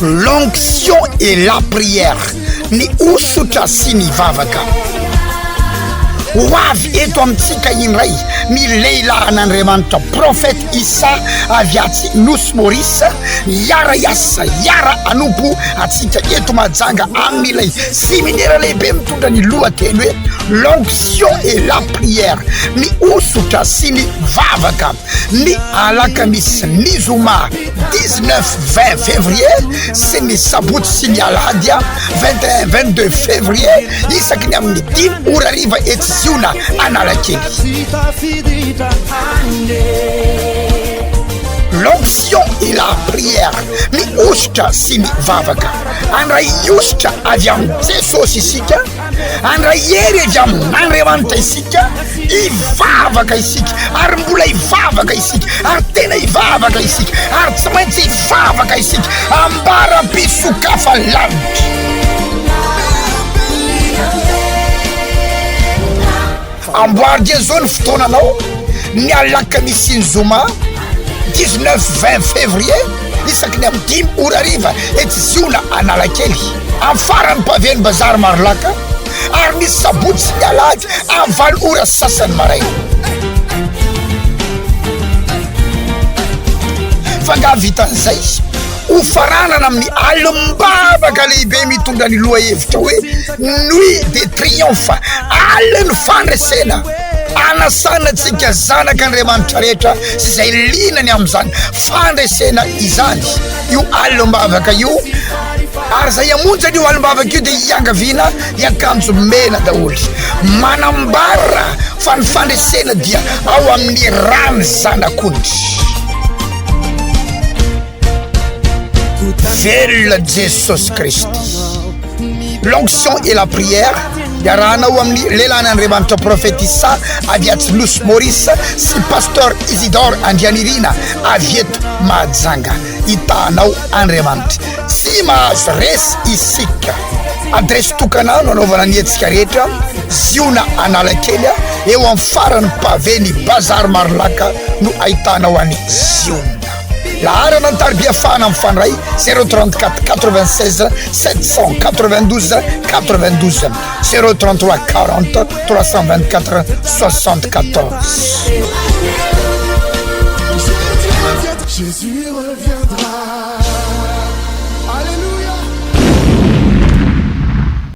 L'onction et la prière, ny hosotra sy ny vavaka. Ho avy eto amintsika indray ny lehilahin'Andriamanitra Prophète Issa avy atsy Nosy Maurice hiara-hiasa, hiara-hanompo antsika eto Mahajanga amin'ilay seminera lehibe mitondra ny lohateny hoe L'onction et la prière, ny hosotra sy ny vavaka, ny alakamisy ny zoma 19 20 février sy ny sabotsy sy ny alahady 21 22 février isaky ny amin'ny dimy ora hariva etsy Ziona Analakely. L'onction et la prière, ny hosotra sy ny vavaka. Handray hosotra avy amin'i Jesosy isika. Handray hery avy amin'Andriamanitra isika, hivavaka isika, ary mbola hivavaka isika, ary tena hivavaka isika, ary tsy maintsy hivavaka isika, ambara-pisokafan'ny lanitra. Amboary dia zao ny fotoananao, ny alakamisy sy ny zoma, 19 20 février, isaky ny amin'ny dimy ora hariva etsy Ziona Analakely, amin'ny faran'ny pavé ny bazary Marolaka, ary ny sabotsy sy ny alahady amin'ny valo ora sy sasany maraina. Fa angaha vitan'izay? Ho faranana amin'ny alim-bavaka lehibe mitondra ny lohahevitra hoe Nuit de triomphe, alin'ny fandresena. Anasana antsika zanak'Andriamanitra rehetra sy izay liana ny amin'izany fandresena izany io alim-bavaka io, ary izay hamonjy an'io alim-bavaka io dia hiangaviana hiakanjo mena daholo. Manambara fa ny fandresena dia ao amin'ny ran'ny Zanak'ondry. Velona Jesosy Kristy. L'onction et la prière iarahanao amin'ny lehilahin'Andriamanitra Prophète Issa avy atsy Nosy Maurice sy Pasteur Isidore Andrianirina avy eto Mahajanga. Hitahanao Andriamanitra. Tsy mahazo resy isika. Adiresy tokana no anaovana ny hetsika rehetra, Ziona Analakely, eo amin'ny faran'ny pavé ny Bazar Marolaka no ahitanao an'i Ziona. Laharana ny tariby afahana mifandray 034 96 792 92 033 40 324 74. Jésus revient.